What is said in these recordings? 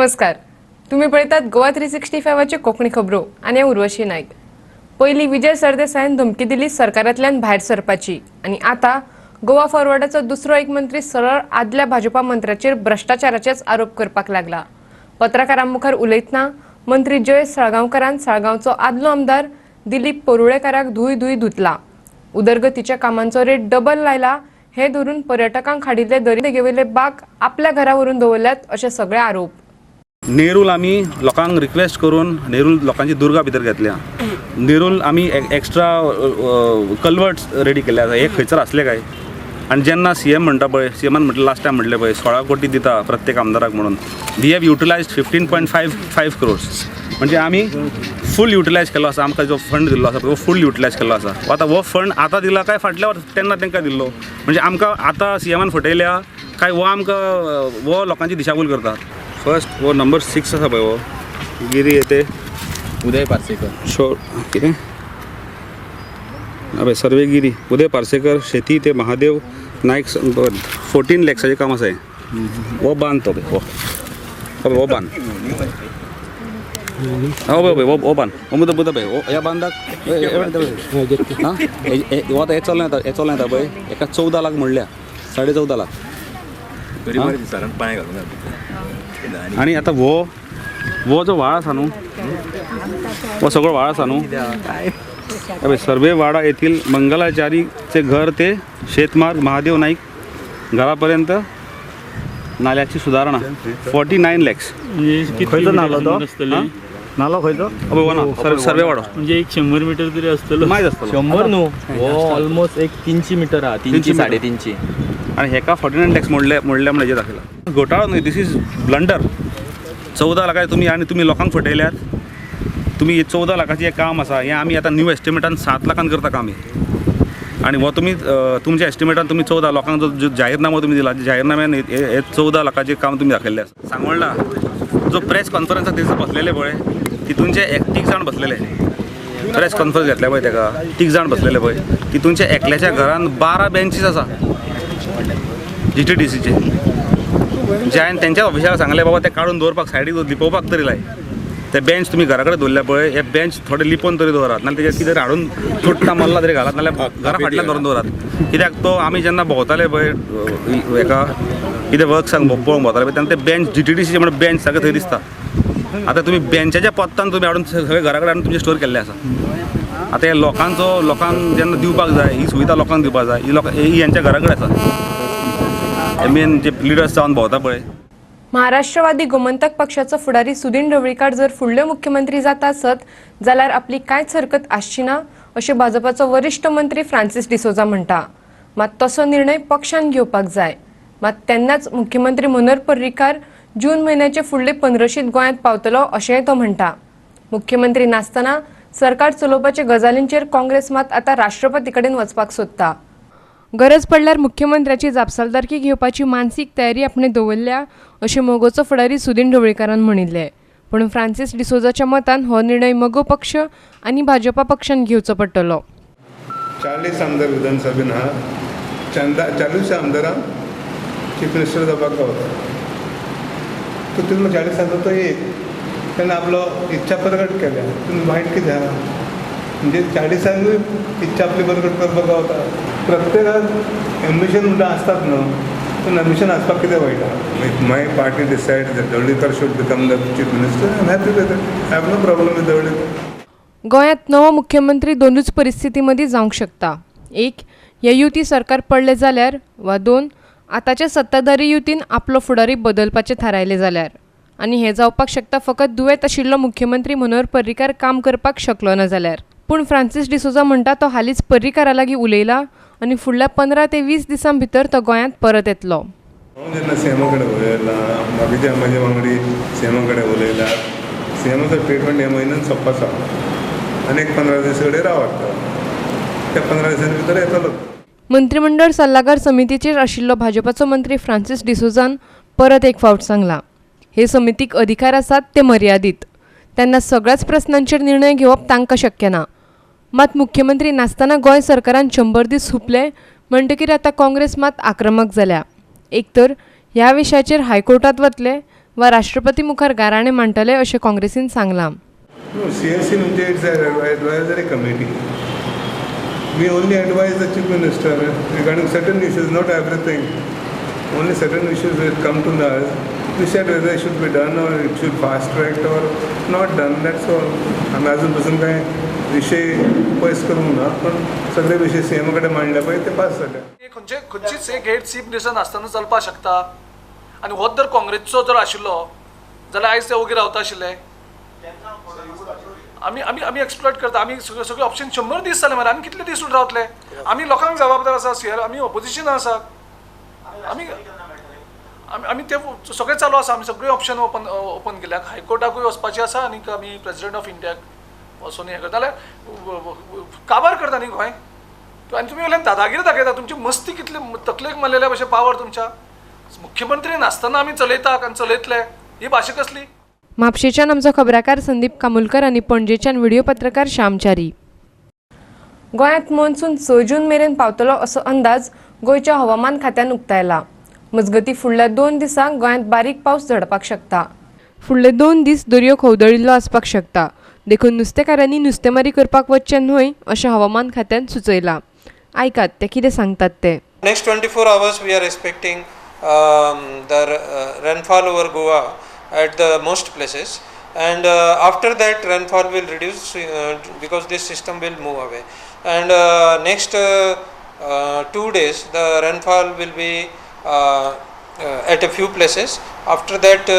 नमस्कार, तुम्ही पळयतात गोवा 365च्यो कोंकणी खबरो आनी हांव उर्वशी नायक. पयलीं विजय सरदेसायान धमकी दिली सरकारांतल्यान भायर सरपाची आनी आतां गोवा फॉरवर्डाचो दुसरो एक मंत्री सरळ आदल्या भाजपा मंत्र्याचेर भ्रश्टाचाराचेच आरोप करपाक लागला. पत्रकारां मुखार उलयतना मंत्री जयेश साळगांवकारान साळगांवचो आदलो आमदार दिलीप परुळेकाराक धुय धुय धुतला. उदरगतीच्या कामांचो रेट डबल लायला हे धरून पर्यटकांक हाडिल्ले दर्यादेगेवयले बाग आपल्या घरा व्हरून दवरल्यात अशे सगळे आरोप. नेरूल आमी लोकांक रिक्वेस्ट करून नेरूल लोकांची दुर्गा भितर घेतल्या. नेरूल आमी एक्स्ट्रा कल्वर्ट्स रेडी केल्ले आसा. हे खंयसर आसले काय? आनी जेन्ना सी एम म्हणटा पळय, सी एमान म्हटलें लास्ट टायम म्हटलें पळय 16 कोटी दिता प्रत्येक आमदाराक म्हणून, we have utilized 15.55 crores. म्हणजे आमी फूल युटिलायज केल्लो आसा. आमकां जो फंड दिल्लो आसा पळय, हो फूल युटिलायज केल्लो आसा. आतां हो फंड आतां दिला काय फाटल्या वर्सा तेन्ना तांकां दिल्लो? म्हणजे आमकां आतां सी एमान फटयल्या काय हो आमकां हो लोकांची दिशाभूल करता? फर्स्ट हो नंबर 6 आसा पळय, हो गिरी येते उदय पार्सेकर. शो कितें अबे सर्वेगिरी उदय पार्सेकर शेती ते महादेव नायक 14 लॅक्साचें काम आसा हें. हो बांद तो हो अबे हो बांद हो पळय हो हो बांद हो मुद्दा मुद्दा पळय हो ह्या बांदाक आं हो आतां हे चलोन येता, हे चलोन येता पळय, हेका 14 लाख म्हणल्या, 14.5 लाख. तरी बरें दिसारान पांय घालूंक. आनी आतां हो हो जो व्हाळ आसा न्हू, हो सगळो व्हाळ आसा न्हू, अबे सर्वे वाडा येथील मंगलाचारीचे घर ते शेतमार्ग महादेव नाईक घरापर्यंत नाल्याची सुधारणा 49 लॅक्स. खंयचो नालो तो? नालो खंयचो? अबे हो ना सर्वे वाडो. म्हणजे एक 100 मिटर तरी आसतलो. मायज आसतलो. 100 न्हू, हो ऑलमोस्ट एक 300 मिटर आहा, 300 350. आनी हेका 49 लॅक्स मोडले मोडले म्हणून हेजेर दाखयला. घोटाळो न्हय, this is blunder. 14 लाखाचे तुमी आनी तुमी लोकांक फटयल्यात. तुमी 14 लाखाचें हें काम आसा, हें आमी आतां न्यू एस्टिमेटान 7 लाखान करता काम हें. आनी हो तुमी तुमच्या एस्टिमेटान तुमी 14 लोकांक जो जाहीरनामो तुमी दिला, जाहीरनाम्यान हे 14 लाखाचें काम तुमी दाखयल्लें आसा. सांगोळडा जो प्रेस कॉन्फरन्स आसा थंयसर बसलेले पळय, तितूनचे एक 3 जाण बसलेले, प्रेस कॉन्फरन्स घेतल्या पळय तेका 3 जाण बसलेले पळय, तितूनचे एकल्याच्या घरान 12 बेंचीस आसा GTDCचे, जे हांवें तेंच्याच ऑफिसाक सांगलें बाबा ते काडून दवरपाक सायडीक लिपोवपाक तरी लाय. ते बेंच तुमी घरा कडेन दवरल्या पळय, हे बेंच थोडे लिपोवन तरी दवरात, नाल्यार तेजेर कितें हाडून तुट्टा मल्ला तरी घालात, नाल्यार घरा फाटल्यान व्हरून दवरात. कित्याक तो आमी जेन्ना भोंवताले पळय हेका कितें वर्क्सांक पळोवंक भोंवताले पळय, तेन्ना ते बेंच GTDCचे म्हणून बेंच सगळें थंय दिसता. आतां तुमी बेंचाच्या पोत्तान तुमी हाडून सगळे घरा कडेन हाडून तुमचें स्टोर केल्लें आसा. आतां हे लोकांचो लोकांक जेन्ना दिवपाक जाय ही सुविधा, लोकांक दिवपाक जाय ही लोकां ही हेंच्या घरा कडेन आसा. मेन जे लिडर्स जावन भोंवता पळय. महाराष्ट्रवादी गोमंतक पक्षाचो फुडारी सुदीन ढवळीकार जर फुडले मुख्यमंत्री जाता आसत जाल्यार आपली कांयच हरकत आसची ना अशें भाजपाचो वरिश्ठ मंत्री फ्रांसीस डिसोजा म्हणटा. मात तसो निर्णय पक्षान घेवपाक जाय. मात तेन्नाच मुख्यमंत्री मनोहर पर्रीकार जून म्हयन्याचे फुडले 15शींत गोंयांत पावतलो अशेंय तो म्हणटा. मुख्यमंत्री नासतना सरकार चलोवपाच्या गजालींचेर काँग्रेस मात आतां राष्ट्रपती कडेन वचपाक सोदता. गरज पडल्यार मुख्यमंत्र्याची जापसालदारकी घेवपाची मानसीक तयारी आपणे दवरल्या अशें मगोचो फुडारी सुदीन ढवळीकारान म्हणिल्लें. पूण फ्रांसीस डिसोजाच्या मतान हो निर्णय मगो पक्ष आनी भाजपा पक्षान घेवचो पडटलो. 40 आमदार विधानसभेन आहा, 40 आमदारांक चीफ मिनिस्टर जावपाक गावता. तितून 40 आमदार तो एक तेणें आपलो इच्छा प्रकट केल्या, तितून वायट कितें आहा? म्हणजे 40ांकूय इच्छा आपली प्रकट करपाक गावता. प्रत्येकाक एम्बिशन म्हणटा आसतात न्हू, पूण एम्बिशन आसपाक कितें वायट आहा? If my party decide that Dhavalikar should become the chief minister, I am happy with it. I have no problem with Dhavalikar. गोंयांत नवो मुख्यमंत्री दोनूच परिस्थिती मदीं जावंक शकता. एक, हे युती सरकार पडलें जाल्यार, वा दोन, आतांच्या सत्ताधारी युतीन आपलो फुडारी बदलपाचें थारायलें जाल्यार. आनी हें जावपाक शकता फकत दुयेंत आशिल्लो मुख्यमंत्री मनोहर पर्रीकार काम करपाक शकलो ना जाल्यार. पूण फ्रांसीस डिसोजा म्हणटा तो हालींच पर्रीकारा लागीं उलयला आनी फुडल्या 15 ते 20 दिसां भितर तो गोंयांत परत येतलो. हांव जेन्ना सीएमा कडेन उलयलां, बाकीचे म्हजे वांगडी सीएमा कडेन उलयला, सीएमाचो ट्रिटमेंट ह्या म्हयन्यान सोंपपाचो आनी एक 15 दीस कडेन रावता, त्या 15 दिसां भितर येतलो. मंत्रीमंडळ सल्लागार समितीचेर आशिल्लो भाजपाचो मंत्री फ्रांसीस डिसोजान परत एक फावट सांगलां, हे समितीक अधिकार आसात ते मर्यादीत, तेन्ना सगळ्याच प्रस्नांचेर निर्णय घेवप तांकां शक्य ना. मात मुख्यमंत्री नासतना गोंय सरकारान 100 दीस हुपले म्हणटकीर आतां काँग्रेस मात आक्रमक जाल्या. एक तर ह्या विशयाचेर हायकोर्टात वतले वा राष्ट्रपती मुखार गाराणें मांडटले अशें काँग्रेसीन सांगलां. सीएसी म्हणजे it's advisory committee. We only advise the Chief Minister regarding certain issues, not everything. Only certain issues will come to us. We said whether it should be done or it should fast tracked or not done, that's all. आमी अजून पसून कांय विशय पयस करूंक ना, पण सगळे विशय सीएमा कडेन मांडले पळय ते पास जाले. खंयचे खंयचीच एक हेड चीफ मिनिस्टर नासतना चलपाक शकता आनी होच जर काँग्रेसचो जर आशिल्लो जाल्यार आयज ते ओगी रावता आशिल्ले. आमी आमी आमी एक्सप्लॉयट करता. आमी सगळे सगळे ऑप्शन 100 दीस जाले मरे, आमी कितले दीस रावतले? आमी लोकांक जबाबदार आसा, सीआर आमी ऑपोजिशनान आसा, आमी आमी ते सगळें चालू आसा. आमी सगळे ऑप्शन ओपन ओपन केल्या. हायकोर्टाकूय वचपाचें आसा आनी आमी प्रेजिडेंट ऑफ इंडियाक वचून हें करता जाल्यार काबार करता न्ही गोंय. आनी तुमी वयल्यान दादागिरी दाखयता. तुमची मस्ती कितली तकलेक मारलेल्या भशेन पावर तुमच्या. मुख्यमंत्री नासतना आमी चलयता आनी चलयतले, ही भाशा कसली? म्हापशेच्यान आमचो खबराकार संदीप कामुलकर आनी पणजेच्यान व्हिडिओ पत्रकार श्यामचारी. गोंयांत मॉन्सून 6 जून मेरेन पावतलो असो अंदाज गोंयच्या हवामान खात्यान उक्तायला. मजगतीं फुडल्या 2 दिसांक गोंयांत बारीक पावस झडपाक शकता. फुडले 2 दीस दर्यो खवदळिल्लो आसपाक शकता, देखून नुस्तेकारांनी नुस्तेमारी करपाक वचचें न्हय अशें हवामान खात्यान सुचयलां. आयकात ते कितें सांगतात ते. Next 24 hours we are expecting the rainfall over Goa at the most places, and after that rainfall will reduce because this system will move away, and next 2 days the rainfall will be at a few places. After that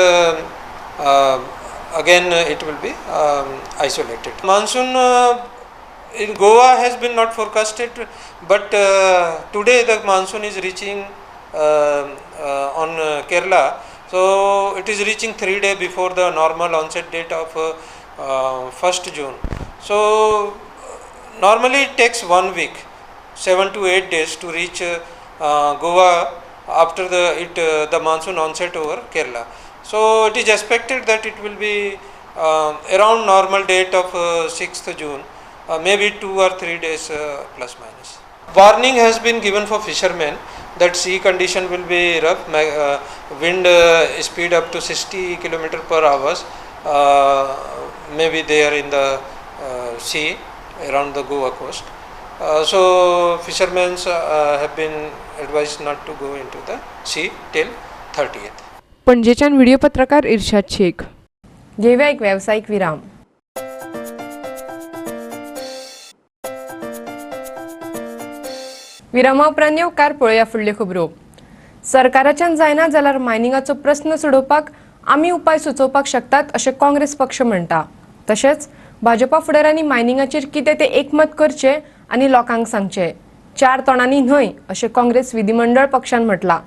again it will be isolated. Monsoon in Goa has been not forecasted, but today the monsoon is reaching on Kerala. So it is reaching 3 days before the normal onset date of 1st June. So normally it takes 1 week, 7 to 8 days to reach Goa after the monsoon onset over Kerala. So it is expected that it will be around normal date of 6th June, maybe 2 or 3 days plus minus. Warning has been given for fishermen that sea condition will be rough, wind speed up to 60 km per hours may be there in the sea around the Goa coast. So fishermen have been advised not to go into the sea till 30th. पणजेच्यान video पत्रकार इर्शाद शेख. घेऊया एक व्यावसायिक विराम. विरामा उपरांत येवकार पळोवया फुडल्यो खबरो. सरकाराच्यान जायना जाल्यार मायनिंगाचो प्रस्न सोडोवपाक आमी उपाय सुचोवपाक शकतात अशें काँग्रेस पक्ष म्हणटा. तशेंच भाजपा फुडारांनी मायनिंगाचेर कितें तें एकमत करचें आनी लोकांक सांगचें, 4 तोंडांनी न्हय अशें काँग्रेस विधिमंडळ पक्षान म्हटलां.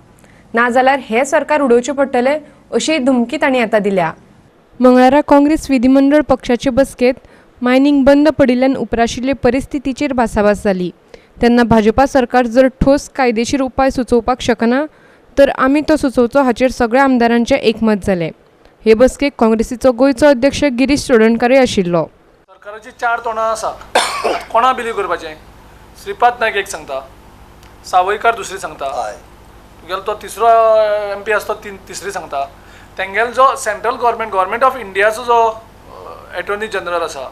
नाजाल्यार हें सरकार उडोवचें पडटलें अशी धमकी तांणी आतां दिल्या. मंगळारा काँग्रेस विधिमंडळ पक्षाचे बसकेंत मायनिंग बंद पडिल्ल्यान उपराशिल्ले परिस्थितीचेर भासाभास जाली. तेन्ना भाजपा सरकार जर ठोस कायदेशीर उपाय सुचोवपाक शकना तर आमी तो सुचोवचो हाचेर सगळ्या आमदारांचें एकमत जालें. हे बसकेक काँग्रेसीचो गोंयचो अध्यक्ष गिरीश चोडणकारय आशिल्लो. सरकाराची 4 तोंडां आसा, कोणा बिलीव करपाचें? श्रीपाद नायक एक सांगता, सावयकार दुसरी सांगता, तुगेलो तो तिसरो एम पी आसता तिसरी सांगता, तेंगेलो जो सेंट्रल गव्हर्मेंट गव्हर्मेंट ऑफ इंडियाचो जो एटर्नी जनरल आसा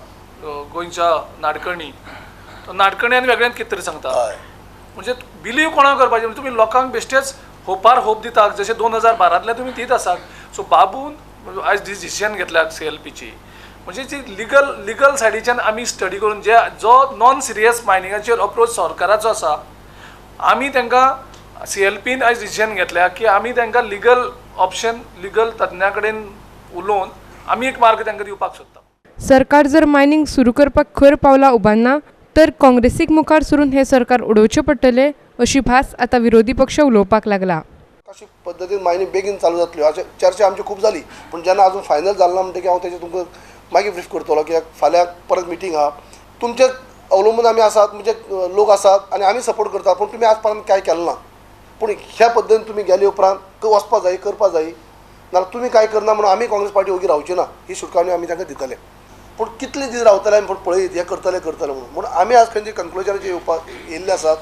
गोंयच्या नाडकर्णी, तो नाडकर्णी आनी वेगळ्यान कितें तरी सांगता. म्हणजे बिलीव कोणाक करपाचें? म्हणजे तुमी लोकांक बेश्टेच होपार होप दिता, जशें 2012तल्यान तुमी दीत आसात. सो बाबून आयज डिसिजन घेतल्या सीएलपीची, म्हणजे जी लिगल सायडीच्यान आमी स्टडी करून जे जो नॉन सिरियस मायनिंगाचेर अप्रोच सरकाराचो आसा, आमी तांकां सीएलपीन आयज डिसिजन घेतल्या की आमी तांकां लिगल ऑप्शन, लिगल तज्ञा कडेन उलोवन आमी एक मार्ग तांकां दिवपाक सोदता. सरकार जर मायनिंग सुरू करपाक खर पावलां उबारना तर काँग्रेसीक मुखार सरून हें सरकार उडोवचें पडटलें अशी भास आतां विरोधी पक्ष उलोवपाक लागला. अशी पद्दतीन मायनिंग बेगीन चालू जातल्यो अशें चर्चा आमची खूब जाली, पूण जेन्ना अजून फायनल जालें ना म्हणटकीर हांव तेजेर तुमकां मागीर ब्रीफ करतलो कित्याक फाल्यां परत मिटींग आहा. तुमचे अवलंबून आमी आसात, म्हणजे लोक आसात आनी आमी सपोर्ट करतात, पूण तुमी आज पर्यंत कांय केलें ना. पूण ह्या पद्दतीन तुमी गेले उपरांत वचपा जाय, करपा जाय, नाजाल्यार तुमी कांय करना म्हणून आमी काँग्रेस पार्टी ओगी रावची ना ही सुटकावणी आमी तांकां दितले. पूण कितले दीस रावतले आमी पूण पळयत हें करतले करतले म्हणून आमी आज खंयचे कन्क्लुजनाचेर येवपाक येयल्ले आसात.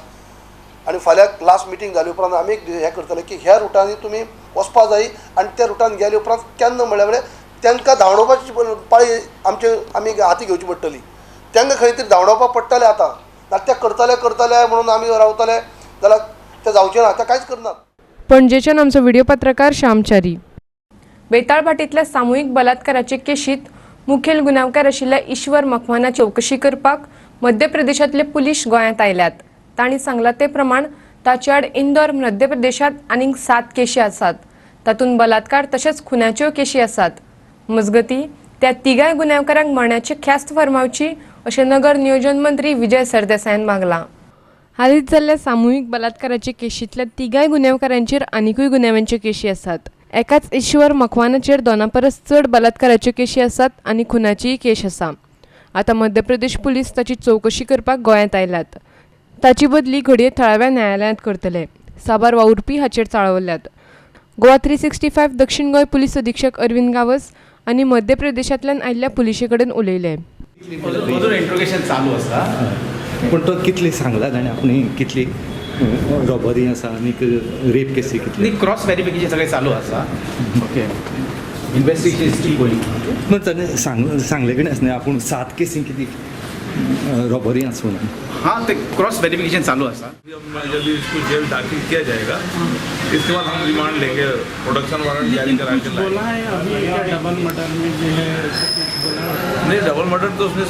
आनी फाल्यां लास्ट मिटींग जाले उपरांत आमी एक हें करतले की ह्या रुटांनी तुमी वचपा जाय आनी त्या रुटान गेले उपरांत केन्ना म्हणल्यार तांकां धांवडोवपाची पाळी आमचे आमी हाती घेवची पडटली. तांकां खंय तरी धांवडोवपाक पडटलें आतां, ना ते करतले करतले म्हणून आमी रावतले जाल्यार ते जावचें ना, ते कांयच करनात. पणजेच्यान आमचो व्हिडिओ पत्रकार श्यामचारी. बेताळभाटींतल्या सामुहीक बलात्काराचे केशीत मुखेल गुन्यांवकार आशिल्ल्या ईश्वर मखवाना चवकशी करपाक मध्य प्रदेशांतले पुलीस गोंयांत आयल्यात. तांणी सांगलां ते प्रमाण ताचे आड इंदौर मध्य प्रदेशांत आनीक 7 केशी आसात. तातूंत बलात्कार तशेंच खुनाच्यो केशी आसात. मजगतीं त्या तिगांय गुन्यांवकारांक मरणाची ख्यास्त फर्मावची अशें नगर नियोजन मंत्री विजय सरदेसायान मागलां. हालींच जाल्ल्या सामुहीक बलात्काराचे केशींतल्या तिगांय गुन्यांवकारांचेर आनिकूय गुन्यांवांच्यो केशी आसात. एकाच ईश्वर मखवानाचेर 2 परस चड बलात्काराच्यो केशी आसात आनी खुनाचीय केश आसा. आतां मध्य प्रदेश पुलीस ताची चवकशी करपाक गोंयांत आयल्यात. ताची बदली घडये थळाव्या न्यायालयांत करतले. साबार वावुरपी हाचेर चाळवल्यात. गोवा 365 दक्षिण गोंय पुलीस अधीक्षक अरविंद गावस आनी मध्य प्रदेशांतल्यान आयिल्ल्या पुलिशे कडेन उलयले. इंट्रोगेशन चालू आसा, पूण तो कितली सांगला ताणें आपणे कितली रॉबरी आसा आनी रेप केसी कितली? क्रॉस वेरिफिकेशन सगळें चालू आसा. Okay, investigation is still going. पूण ताणें सांगले कडेन आसना आपूण 7 केसी कितें रॉबरी आसूं ना. हाँ, ते क्रॉस वेरिफिकेशन चालू आसा. जब इसको जेल दाखिल किया जाएगा इसके बाद हम रिमांड लेंगे, प्रोडक्शन वारंट जारी करा के बोला है अभी क्या डबल मर्डर में जो है नहीं, डबल मर्डर तो उसने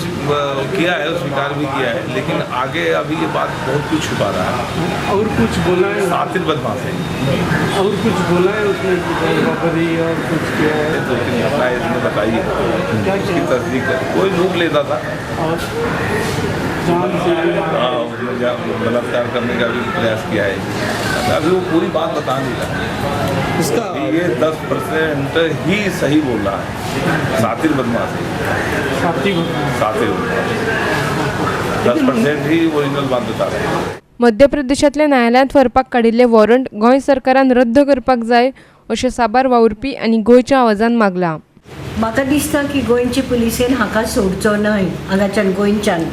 किया है, स्वीकार भी किया है, लेकिन आगे अभी ये बात बहुत कुछ छुपा रहा है। और कुछ बोला है, सातिल बदमाश है। और कुछ बोला है उसने, रॉबरी और कुछ किया है। दो तीन घटना इसने बताई है, उसकी तस्दीक है। कोई लूट लेता था और जान से भी उसने बलात्कार करने का भी प्रयास किया है। अभी वो पूरी बात बता नहीं रहा उसका। ये 10% ही सही बोल रहा है। सातिल बदमाश है, सातिल 10% ही ओरिजिनल बात बता रहे हैं। मध्य प्रदेशांतल्या न्यायालयांत व्हरपाक काडिल्ले वॉरंट गोंय सरकारान रद्द करपाक जाय अशें साबार वावुरपी आनी गोंयच्या आवाजान मागलां. म्हाका दिसता की गोंयचे पुलिसेन हाका सोडचो न्हय हांगाच्यान गोंयच्यान,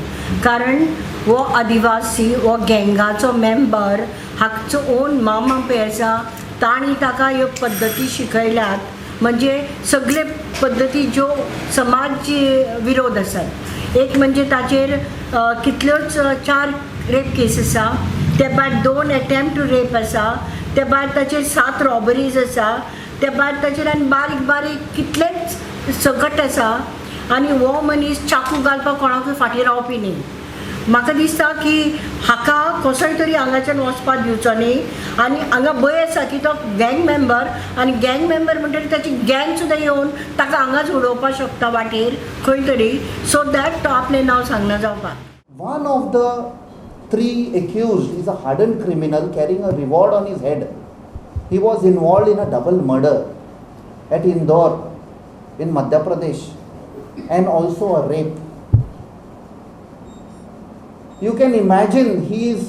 कारण हो आदिवासी, हो गँगाचो मेंबर, हाचो ओन मामा पळय आसा, तांणी ताका ह्यो पद्दती शिकयल्यात. म्हणजे सगळे पद्दती ज्यो समाज विरोध आसात. एक म्हणजे ताचेर कितल्योच 4 रेप केस आसा, ते भायर 2 एटेम्प्ट टू रेप आसा, ते भायर ताचेर 7 रॉबरीज आसा, ते भायर ताचेर आनी बारीक बारीक कितलेच संकट आसा. आनी हो मनीस चाकू घालपाक कोणाकूय फाटीं रावपी न्ही. म्हाका दिसता की हाका कसोय तरी हांगाच्यान वचपाक दिवचो न्ही. आनी हांगा भंय आसा की तो गँग मेंबर, आनी गँग मेंबर म्हणटकीर ताची गँग सुद्दां येवन ताका हांगाच उडोवपाक शकता वाटेर खंय तरी, सो that तो आपलें नांव सांगना जावपाक. One of the 3 accused is a hardened criminal carrying a reward on his head. He was involved in a double murder at Indore in Madhya Pradesh and also a rape. You can imagine he is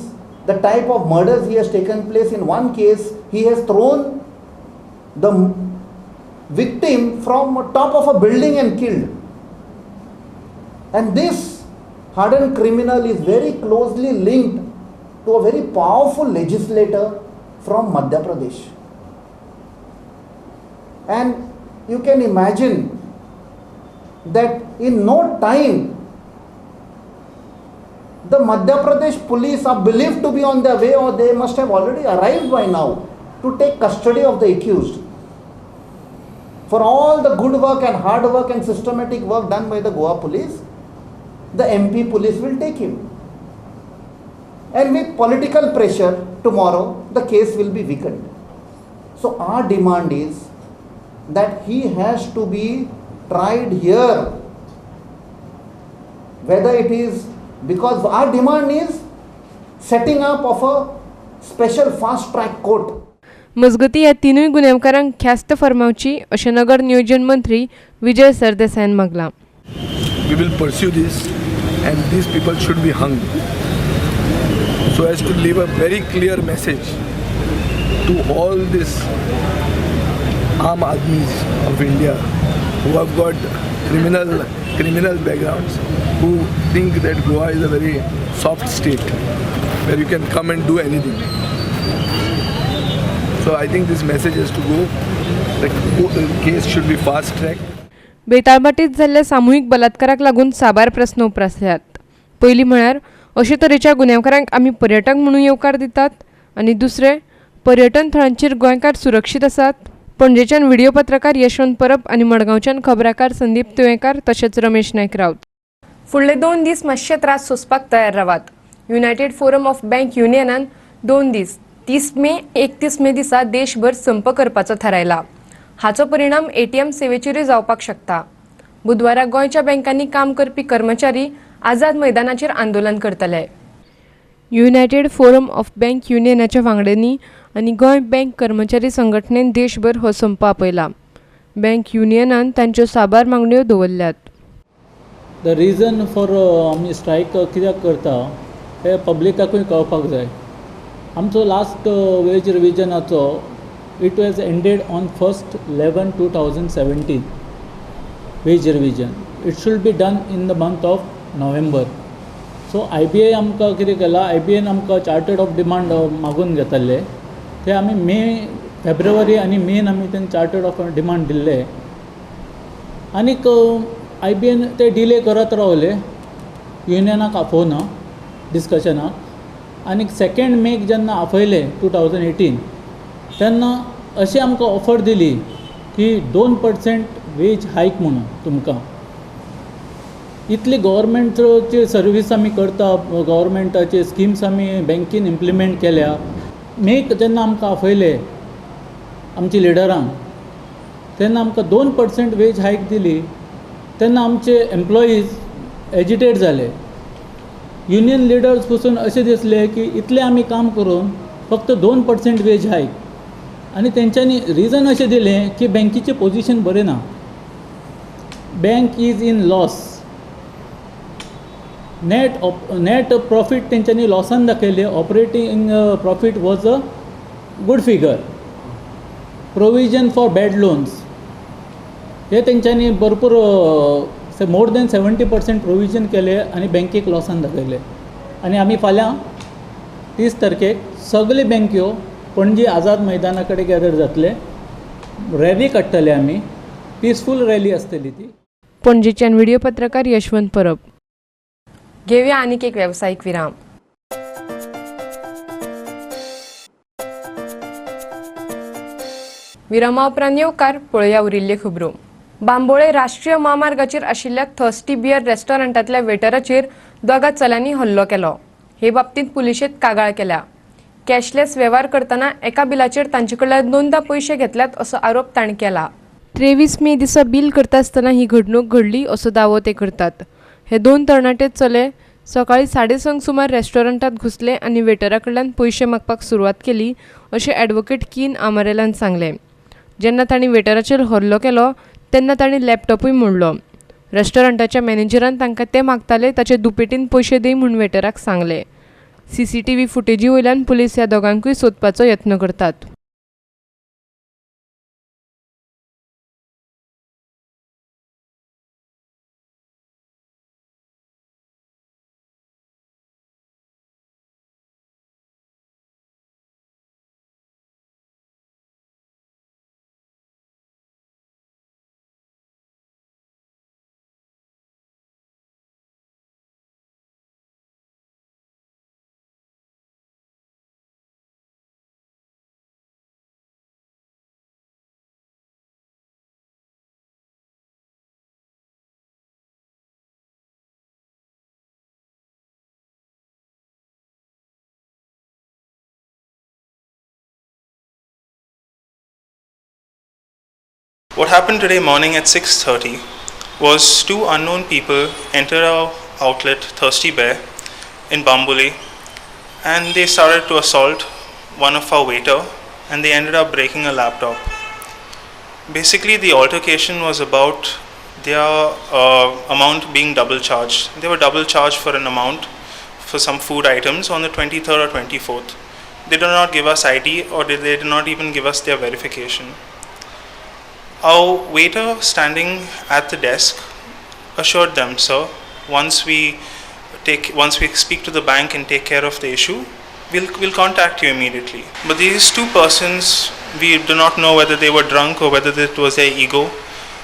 the type of murders he has taken place. In one case, he has thrown the victim from top of a building and killed. And this hardened criminal is very closely linked to a very powerful legislator from Madhya Pradesh. And you can imagine that in no time the Madhya Pradesh police are believed to be on their way, or they must have already arrived by now to take custody of the accused. For all the good work and hard work and systematic work done by the Goa police, the MP police will take him. And with political pressure, tomorrow the case will be weakened. So our demand is that he has to be tried here, whether it is, because our demand is setting up of a special fast track court. मजगतीं ह्या तिनूय गुन्यांवकारांक ख्यास्त फर्मावची अशें नगर नियोजन मंत्री Vijay सरदेसायान मागलां. We will pursue this and these people should be hung so as to leave a very clear message to all these aam aadmis of India who have got criminal backgrounds, who think that Goa is a very soft state where you can come and do anything. So I think this message has to go. The case should be fast tracked. बेताळबाटीत जाल्ल्या सामुहीक बलात्काराक लागून साबार प्रस्न उप्रासल्यात. पयलीं म्हळ्यार अशे तरेच्या गुन्यांवकारांक आमी पर्यटक म्हणून येवकार दितात आनी दुसरें पर्यटन थळांचेर गोंयकार सुरक्षीत आसात. पणजेच्यान व्हिडिओ पत्रकार यशवंत परब आनी मडगांवच्यान खबराकार संदीप तुयेंकार तशेंच रमेश नायक राऊत. फुडले 2 दीस मातशे त्रास सोंसपाक तयार रावात. युनायटेड फोरम ऑफ बँक युनियनान 2 दीस 30 मे 31 मे दिसा देशभर संप करपाचो थारायला. हाचो परिणाम एटीएम सेवेचेरूय जावपाक शकता. बुधवारा गोंयच्या बँकांनी काम करपी कर्मचारी आझाद मैदानाचेर आंदोलन करतले. युनायटेड फोरम ऑफ बँक युनियनाच्या वांगड्यांनी आनी गोंय बँक कर्मचारी संघटनेन देशभर हो संप आपयला. बँक युनियनान तांच्यो साबार मागण्यो दवरल्यात. The reason for आमी स्ट्रायक कित्याक करता हें पब्लिकाकूय कळपाक जाय. आमचो लास्ट वेज रिविजनाचो it was ended on 1/11/2017 wage revision. It should be done in the month of November. So I B I आमकां कितें केलां, I B आयन आमकां चार्टर्ड ऑफ डिमांड मागून घेतले. ते आमी मे फेब्रुवारी आनी मेन आमी तेंकां चार्टर्ड ऑफ डिमांड दिल्ले आनीक I B आयन ते डिले करत रावले, युनियनाक आफोवना डिस्कशनाक. आनीक 2 मेक जेन्ना आपयले 2018 तेन्ना अशें आमकां ऑफर दिली की 2% वेज हायक म्हणून तुमकां. इतली गव्हर्मेंटची सर्वीस आमी करता, गव्हर्मेंटाचे स्किम्स आमी बँकेन इम्प्लिमेंट केल्या. मेक जेन्ना आमकां आपयले आमच्या लिडरांक तेन्ना आमकां 2% वेज हायक दिली. तेन्ना आमचे एम्प्लॉईज एजिटेट जाले. युनियन लिडर्स पसून अशें दिसलें की इतलें आमी काम करून फक्त 2% वेज हायक. आनी तेंच्यांनी रिजन अशें दिलें की बँकेचें पोजिशन बरें ना, bank is in loss, net profit तेंच्यांनी लॉसान दाखयलें. Operating profit was a good figure, provision for bad loans हे तेंच्यांनी भरपूर मोर दॅन 70% प्रोविजन केले आनी बँकेक लॉसान दाखयले. आनी आमी फाल्यां 30 तारखेक सगळे बँक्यो पणजी आझाद मैदाना कडेन गॅदर जातले, रॅली काडटले आमी, पिसफूल रॅली आसतली ती. पणजेच्यान व्हिडिओ पत्रकार यशवंत परब. घेवया आनीक एक वेवसायीक विराम. विरामा उपरांत येवकार पळोवया उरिल्ल्यो खबरो. बांबोळे राष्ट्रीय म्हामार्गाचेर आशिल्ल्या थर्स्टी बियर रेस्टॉरंटांतल्या वेटराचेर दोगा चल्यांनी हल्लो केलो. हे बाबतींत पुलिशेंत कागाळ केल्या. कॅशलेस वेव्हार करतना एका बिलाचेर तांचे कडल्यान 2दा पयशे घेतल्यात असो आरोप तांणी केला. 23 मे दिसा बील करता आसतना ही घडणूक घडली असो दावो ते करतात. हे 2 तरणाटे चले सकाळी 6:30 सुमार रेस्टॉरंटात घुसले आनी वेटरा कडल्यान पयशे मागपाक सुरवात केली अशें ॲडव्होकेट कीन आमारेलान सांगलें. जेन्ना तांणी वेटराचेर हल्लो केलो तेन्ना तांणी लॅपटॉपूय मोडलो. रेस्टॉरंटाच्या मॅनेजरान तांकां ते मागताले ताचे दुपेटीन पयशे दी म्हूण वेटराक सांगलें. सीसीटीव्ही फुटेजी वयल्यान पुलीस ह्या दोगांकूय सोदपाचो यत्न करतात. What happened today morning at 6:30 was 2 unknown people entered our outlet, Thirsty Bear, in Bambolim, and they started to assault one of our waiter, and they ended up breaking a laptop. Basically, the altercation was about their amount being double charged. They were double charged for an amount for some food items on the 23rd or 24th. They did not give us ID, or they did not even give us their verification. Our waiter standing at the desk assured them, sir, once we take once we speak to the bank and take care of the issue, we'll contact you immediately. But these two persons, we do not know whether they were drunk or whether it was their ego,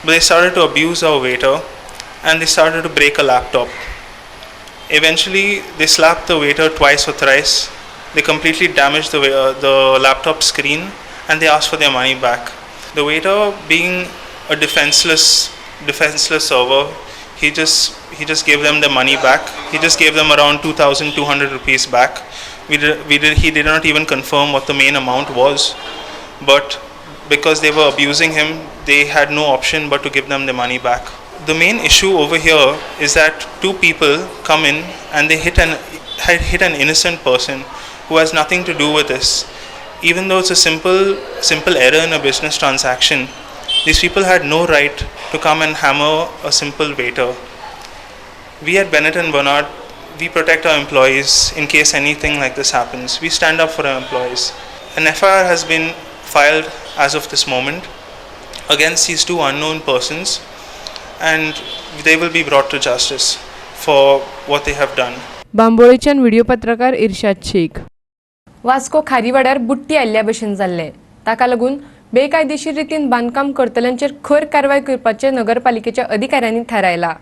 but they started to abuse our waiter and they started to break a laptop. Eventually, they slapped the waiter twice or thrice. They completely damaged the laptop screen and they asked for their money back. The waiter, being a defenseless server, he just gave them the money back. He just gave them around 2,200 rupees back. He did not even confirm what the main amount was, but because they were abusing him, they had no option but to give them the money back. The main issue over here is that two people come in and they hit an innocent person who has nothing to do with this. Even though it's a simple error in a business transaction, these people had no right to come and hammer a simple waiter. We at Bennett and Bernard, we protect our employees in case anything like this happens. We stand up for our employees. An FIR has been filed as of this moment against these two unknown persons, and they will be brought to justice for what they have done. बांबोळेच्यान video पत्रकार इर्शाद शेख. वास्को खारीवाड्यार बुट्टी आयिल्ल्या भशेन जाल्लें. ताका लागून बेकायदेशीर रितीन बांदकाम करतल्यांचेर खर कारवाय करपाचें नगरपालिकेच्या अधिकाऱ्यांनी थारायला.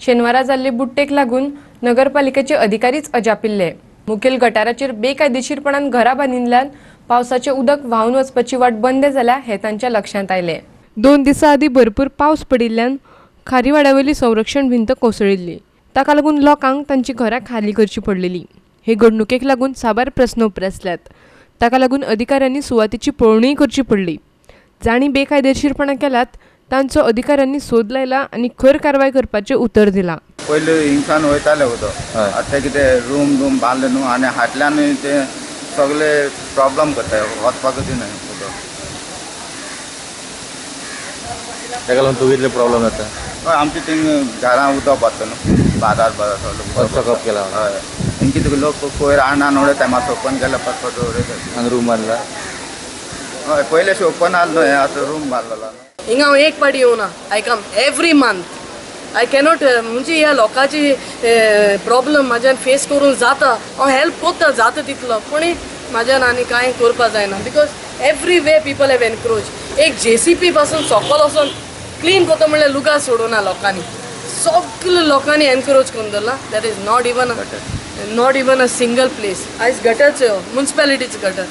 शेनवारा जाल्ले बुट्टेक लागून नगरपालिकेचे अधिकारीच अजापिल्ले. मुखेल गटाराचेर बेकायदेशीरपणान घरां बांदिल्ल्यान पावसाचें उदक व्हांवन वचपाची वाट बंद जाल्या हें तांच्या लक्षांत आयलें. 2 दिसां आदीं भरपूर पावस पडिल्ल्यान खारीवाड्यावयली संरक्षण भिंत कोसळिल्ली. ताका लागून लोकांक तांची घरां खाली करची पडलेली. हे घडणुकेक लागून साबार प्रस्न उप्रासल्यात. ताका लागून अधिकाऱ्यांनी सुवातेची पळोवणीय करची पडली. जांणी बेकायदेशीरपणां केल्यात तांचो अधिकाऱ्यांनी सोद लायला आनी खर कारवाय करपाचें उतर दिलां. पयलीं हिंगसान वयताले उदक, आतां कितें रूम रूम बांदले न्हू आनी हाटल्यान ते सगळे प्रॉब्लम करता, वचपाकूच दिना उदक. ताका लागून तुका कितले प्रॉब्लम जाता? हय, आमचे थिंग घरां उदक भरता न्हू, बाजार बाजार सगळें चकअप केला. हय, हिंग तुका लोक कोयर आणून उडयता, मातसो ओपन केला परत उडयता. आनी रूम बांदला? हय, पयलें ओपन आसलो हें, आतां रूम बांदलेलो. हिंगा हांव एक पाटी येवना, I come every month. I cannot म्हणजे ह्या लोकांची प्रॉब्लम म्हाज्यान फेस करूंक जाता, हांव हेल्प कोत्ता जाता तितलो, पूण म्हाज्यान आनी कांय करपा जायना because every way people have encroach. एक JCP पासून सकल वचोन क्लीन करता म्हणल्यार लुगार सोडूना लोकांनी, सगळे लोकांनी एनक्रोच करून दवरला. That is not even a single place. आयज गटरचो मुन्सिपेलिटीचो गटर,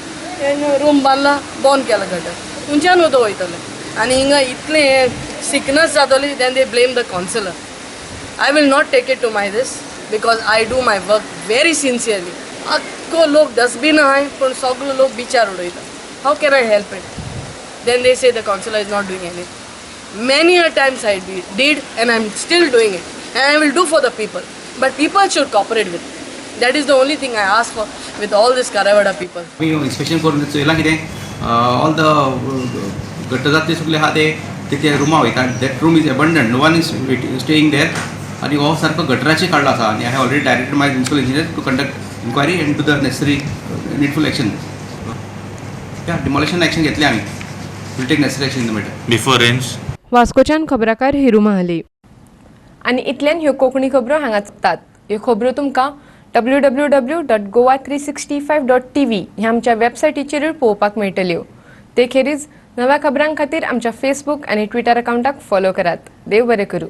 रूम बांदला बंद केला गटर, खंयच्यान उदक वयतलें? आनी हिंगा इतलें सिकनस जातली, then they blame the councillor. I will not take it to my this because I do my work very sincerely. आख्खो लोक डस्टबीन आहाय पूण सगलो लोक बिचार उडयता. How can I help it? Then they say the councillor is not doing anything. Many a times I did and I am still doing it and I will do for the people, but people should cooperate with. That is the only thing I ask for with all this Kharewada people. आमी inspection करून चोयलां कितें all the gutter जातले सगळे आहा ते ते रुमा वयता. That room is abandoned, no one is staying there. आनी हो सारको गटराचेर काडलो आसा आनी I have already directed my principal engineer to conduct inquiry and to the necessary needful action. Demolition action घेतले आमी, will take necessary action in the matter before rains. वास्कोच्यान खबराकार Hiru Mahale. आनी इतल्यान ह्यो कोंकणी खबरो हांगा चलतात. ह्यो खबरो तुमकां www.goa365.tv ह्या आमच्या वेबसायटीचेरूय पळोवपाक मेळटल्यो. ते खेरीज नव्या खबरां खातीर आमच्या फेसबूक आनी ट्विटर अकावंटाक फॉलो करात. देव बरें करूं.